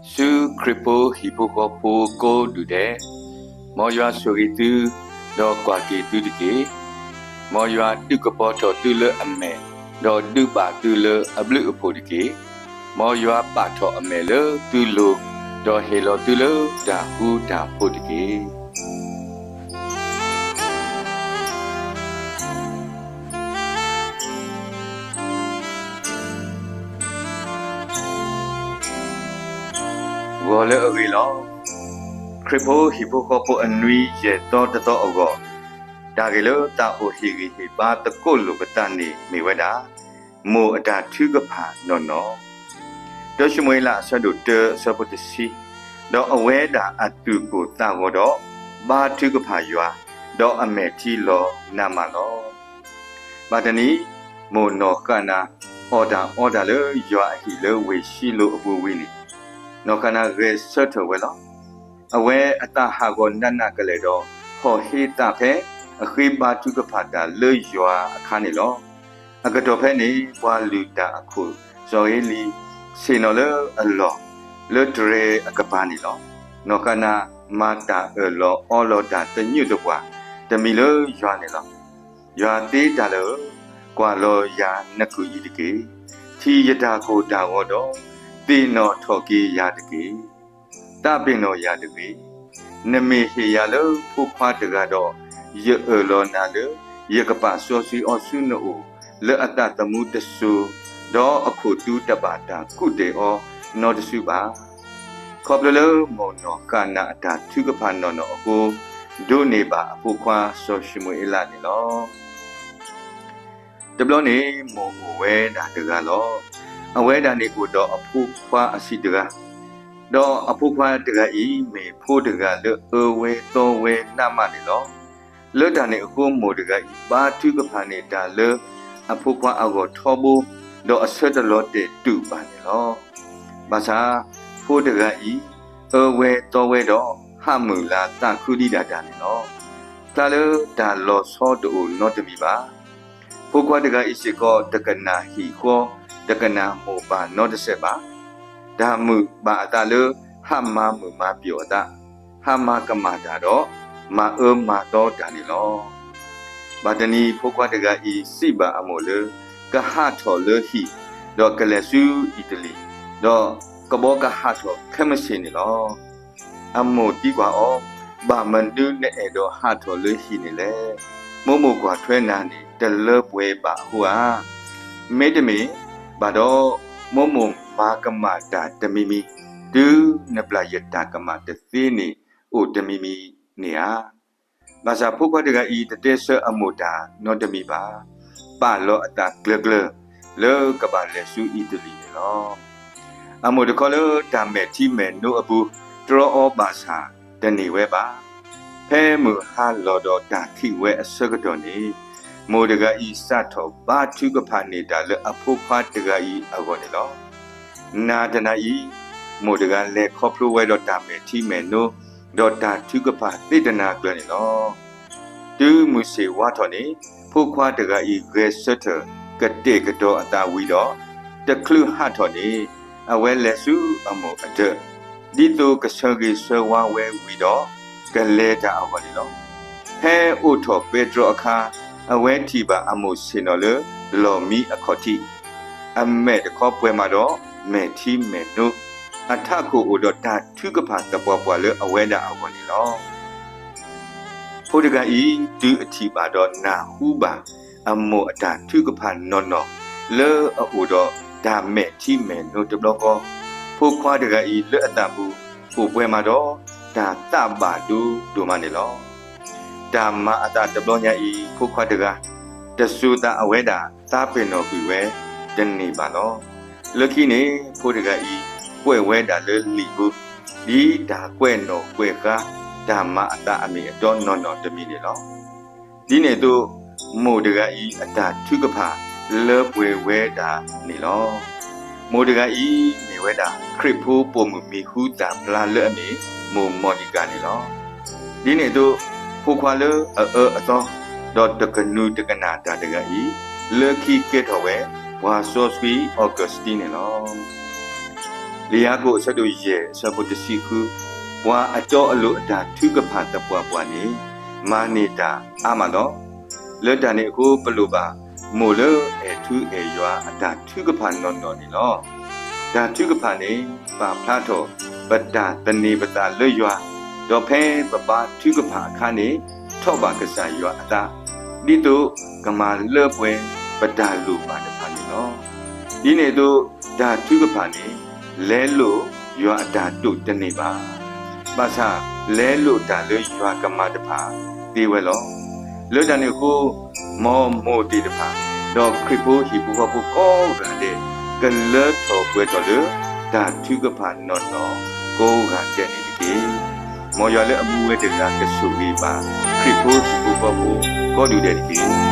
ဆူခရံာ်ဖိဟံၣ်ဖိဃီဖိကိးဒူၣ်ဒဲး, မ်ယွၤဆိၣ်ဂ့ၤသု, ဒီးကွၢ်က့ၤသုတက့ၢ်. မ်ယွၤဒုးကပီၤထီၣ်သုလၢအမဲာ်, ဒီးဒုးဘၣ်သုလၢအဘျုးအဖှိၣ်တက့ၢ်. မ်ယွၤပာ်ထီၣ်အမဲာ်လၢသုလိၤ, ဒီးဟ့ၣ်လီၤသုလၢတၢ်ဃူတၢ်ဖိးတက့ၢ်. ဂီၤလၢအဂ့ၤလီၤ. ခရံာ်ဖိဟံၣ်ဖိဃီဖိအနွံယဲၢ်သီတသီအဂီၢ်, တၢ်ဂ့ၢ်လၢတၢ်အိၣ်ဟ့ၣ်ဂံၢ်ဟ့ၣ်ဘါသကိးလိာ်ပသးန့ၣ်မ့ၢ်ဝဲဒၣ်, မိၢ်အတၢ်ထုကဖၣ်နီၢ်နီၢ်, တၢၡမူၤအ့လးအဆၢဒိၣ်တၢအဆၢဖိတဆံ, ဒီးအဝဲဒၣ်အသူၣ်ကိၢ်သးဂီၤဒီး ဘါထုကဖၣ်ယွၤ, ဒီးအမဲာ်ထံလီၤနးမးလီၤ. ဘၣ်တနံၤ, မိၢ်နီၢ်ဃၣ်နၤ အီၣ်တၢ်အီတၢ်လၢယွၤအဟံၣ်လၢဝ့ၢ်ၡံလိၤအပူၤဝံၤန့ၣ်, နီၢ်ဃၣ်နၤဂဲၤဆၢထၢၣ်ဝဲလီၤ. အဝဲအသးဟးဂီၤနးနးကလဲာ်ဒီး ဟီၣ်ဟ့သးဖဲအဃ့ဘါထုကဖၣ်တၢ်လၢယွၤအခါန့ၣ်လီၤ. အကတီၢ်ဖဲန့ၣ် ပှၤလုၢ်တၢ်အခိၣ်စီၤဧ့လံ ဆ့ၣ်နီၤလၢအလီၢ် လၢတြဲၤအကပၤန့ၣ်လီၤ. နီၢ်ဃၣ်နၤ မၤတၢ်အၢၣ်လီၤအီလီၤတၢ်သညူးသပှၢ်တမံၤလၢယွၤန့ၣ်လီၤ. ယွၤသ့တၢ်လၢာ်ဧၢ, ကွၢ်လီၤယၤနကုၢ်အံၤတက့ၢ်. ထံၣ်ယတၢ်ကိၢ်တၢ်ဂီၤဒီး သ့ၣ်နီၣ်ထီၣ်က့ၤယၤတက့ၢ်. သးပ့ၤနီၣ်ယၤတဂ့ၤ. နမ့ၢ်ဟ့ၣ်ယၤလၢဖိခွါတဂၤဒီး, ယအၢၣ်လီၤနၤလၢ ယကပာ်စီဆှံအီၤဆူနအိၣ်, လၢအသးသမူတစိၤ, ဒီးအခိၣ်သူတဘၣ်တၢ်ကူးတဲာ်အီၤနီတစုဘၣ်. ခီဖျိလၢမိၢ်နီၢ်ဃၣ်နၤအတၢ်ထုကဖၣ်နီၢ်နီၢ်အဃိ, ဒိးန့ၢ်ဘၣ်အဖိခွါစီၤၡမူၤအ့လးန့ၣ်လီၤ. တဘျီန့ၣ်မိၢ်အိၣ်ဝဲဒၣ်တဂၤလီၤ. အဝဲဒၣ်န့ၣ်အိၣ်ဒီးအဖိခွါအဆံးတဂၤ, ဒီးအဖိခွါတဂၤအံၤ မ့ၢ်ဖိတဂၤလၢအၢဝဲသီဝဲနးမးန့ၣ်လီၤ. လၢတၢ်န့ၣ်အဃိ မိၢ်တဂၤအံၤ ဘါထုကဖၣ်န့ၢ်တၢ်လၢအဖိခွါအဂီၢ်ထီဘိ, ဒီးအဆၢတလီၤတဲာ်တူာ်ဘၣ်န့ၣ်လီၤ. ဘၣ်ဆၣ်, ဖိတဂၤအံၤ အၢဝဲသီဝဲဒီး ဟးမုၢ်လၤသးခုဒံးဒၣ်တၢ်န့ၣ်လီၤ. ဖျါလၢတၢ်လီၤဆီတအိၣ်နီတမံၤဘၣ်. ဖိခွါတဂၤအံၤစ့ၢ်ကီး တကနၣ်ဟံၣ်ဃီ, တကနၣ်မိၢ်ပၢ်နီတစဲးဘၣ်. တၢ်မုာ်ဘၣ်အသးလၢ ဟးမၤမုာ်မၤပျီၢ်အသး, ဟးမၤကမၣ်တၢ်ဒီး မၤအၢမၤသီတၢ်န့ၣ်လီၤ. ဘၣ်တနံၤဖိခွါတဂၤအံၤစံးဘၣ်အမိၢ်လၢ ကဟးထီၣ်လၢဟံၣ်, ဒီးကလဲၤဆူအံၣ်တလံၤ, ဒီးကဘီကဟးထီၣ်ခဲမုၢ်ဆ့ၣ်န့ၣ်လီၤ. အမိၢ်သံကွၢ်အီၤ, ဘၣ်မနုၤနအဲၣ်ဒိးဟးထီၣ်လၢဟံၣ်န့ၣ်လဲၣ်. မိၢ်မိၢ်ကွၢ်ထွဲနၤန့ၣ် တလၢပှဲၤဘၣ်အဃိဧါ. မ့တမ့ၢ်ဘၣ်ဒီး မိၢ်မိၢ်မၤကမၣ်တၢ်တမံၤမံၤ, တုၤနပျၢ်ယတၢ်ကမၣ်တသ့န့ၣ်အိၣ်တမံၤမံၤန့ၣ်ဧါ. ဘၣ်ဆၣ်ဖိခွါတဂၤအံၤ တတဲဆၢအမိၢ်တၢ်နီတမံၤဘၣ်. ပာ်လီၤအသးကျၢၤကျၢၤ လၢကဘၣ်လဲၤဆူအံၣ်တလံၤန့ၣ်လီၤ. အမိၢ်တခီလၢတၢ်မဲာ်ထံမဲာ်နိအပူၤ တြီအီၤဘၣ်ဆၣ်တန့ၢ်ဝဲဘၣ်. ဖဲမုၢ်ဟါလီၤဒီးတၢ်ခံးဝဲအဆၢကတီၢ်န့ၣ်, မိၢ်တဂၤအံၤစးထီၣ်ဘါထုကဖၣ်န့ၢ်တၢ်လၢအဖိခွါတဂၤအံၤအဂီၢ်န့ၣ်လီၤ. နၤတနၤအံၤ, မိၢ်တဂၤလဲၤခီဖျိဝဲဒီးတၢ်မဲာ်ထံမဲာ်နိ ဒီးတၢ်ထုကဖၣ်သ့တနၤကျၢၤန့ၣ်လီၤ. တုၤမုၢ်ဆ့ၣ်ဝါထီၣ်န့ၣ်, ဖိခွါတဂၤအံၤဂဲၤဆၢထၢၣ်ကတဲာ်ကတီၤအသးဝံၤဒီး, တချုးဟးထီၣ်န့ၣ်, အဝဲလဲၤဆူအမိၢ်အဒၢး, ဒ်သိးကဆၢဂ့ၤဆၢဝါဝဲဝံၤဒီး, ကလဲၤတၢ်အဂီၢ်န့ၣ်လီၤ. ဖဲအိၣ်ထီၣ်ပဲတြီအခါ, အဝဲထံၣ်ဘၣ်အမိၢ်ဆ့ၣ်နီၤလၢလီၢ်မံအခီၣ်ထံး, အမဲာ်တခီပှဲၤမးဒီးမဲာ်ထံမဲာ်နိ, အထးခိၣ်အိၣ်ဒီးတၢ်ထုကဖၣ်သပှၢ်ပှၢ်လၢအဝဲဒၣ်အဂီၢ်န့ၣ်လီၤ. ဖိတဂၤအံၤ တုၤအထံၣ်ဘၣ်ဒီးနၢ်ဟူဘၣ် အမိၢ်အတၢ်ထုကဖၣ်နီၢ်နီၢ် လၢအအိၣ်ဒီးတၢ်မဲာ်ထံမဲာ်နိတဘျီဃီ, ဖိခွါတဂၤအံၤလၢအသးပူၤ အိၣ်ပှဲၤမးဒီး တၢ်သးဘၣ်ဒိဒိၣ်မးန့ၣ်လီၤ. တၢ်မၤအသးတဘျီညါအံၤ ဖိခွါတဂၤ တစိၤသးအဝဲဒၣ်သးပ့ၤနီၣ်ကွံာ်ဝဲတန့ၢ်ဘၣ်လီၤ. လၢခံန့ၣ် ဖိတဂၤအံၤ ကွဲးဝဲဒၣ်လၢလံာ်ပူၤ ဒ်တၢ်ကွဲးနီၣ်ကွဲးဃါ တၢ်မၤအသးအမ့ၢ်အတီနီၢ်နီၢ်တမံၤန့ၣ်လီၤ. ဒ်န့ၣ်အသိး မိၢ်တဂၤအံၤအတၢ်ထုကဖၣ်လၢပှဲၤဝဲဒၣ်န့ၣ်လီၤ. မိၢ်တဂၤအံၤမ့ၢ်ဝဲဒၣ် ခရံာ်ဖိပိာ်မုၣ်မံၤဟူသၣ်ဖျါလၢအမ့ၢ် မိၢ်မီၢ်နံၤကၤန့ၣ်လီၤ. ဒ်န့ၣ်အသိး ဖိခွါလၢအအၢအသီ ဒီးတကနူၤတကနၣ်တၢ်တဂၤအံၤ လၢခံကဲထီၣ်ဝဲ ပှၤစီဆှံအီကူးစတံန့ၣ်လီၤ. လံာ်ယၤကိာ်အဆၢဒိၣ်ယဲၢ်အဆၢဖိတဆံဃု, ပှၤအတီအလိၤအတၢ်ထုကဖၣ်သပှၢ်ပှၢ်န့ၣ် မၤန့ၢ်တၢ်အါမးလီၤ. လၢတၢ်န့ၣ်အဃိ ပလိၣ်ဘၣ်မိၢ်လၢအဲၣ်ထူအဲၣ်ယွၤအတၢ်ထုကဖၣ်နီၢ်နီၢ်န့ၣ်လီၤ. တၢ်ထုကဖၣ်န့ၣ် ပာ်ဖျါထီၣ်ပတၢ်သန့ၤပသးလၢယွၤ, ဒီးဖဲပဘါထုကဖၣ်အခါန့ၣ် ထီၣ်ဘၣ်ကစၢ်ယွၤအသး, ဒ်သိးကမၤလၢပှဲၤပတၢ်လိၣ်ဘၣ်တဖၣ်န့ၣ်လီၤ. ဒ်န့ၣ်အသိး တၢ်ထုကဖၣ်န့ၣ် လဲလိာ်ယွၤအတၢ်ဒိးသန့ၤဘၣ်. ဘၣ်ဆၣ်လဲလိာ်တၢ်လၢယွၤကမၤတဖၣ်သ့ဝဲလီၤ. လၢတၢ်န့ၣ်အဃိ မ်မိၢ်သ့ၣ်တဖၣ် ဒီးခရံာ်ဖိဟံၣ်ဖိဃီဖိကိးဂၤဒဲး ကလၢထီၣ်ပှဲၤထီၣ်လၢတၢ်ထုကဖၣ်နီၢ်နီၢ်ကိးဂၤဒဲးန့ၣ်တက့ၢ်. မ်ယွၤလၢအမူဝဲတဂၤကဆိၣ်ဂ့ၤဘၣ် ခရံာ်ဖိဟံၣ်ဖိဃီဖိကိးဒူၣ်ဒဲးတက့ၢ်.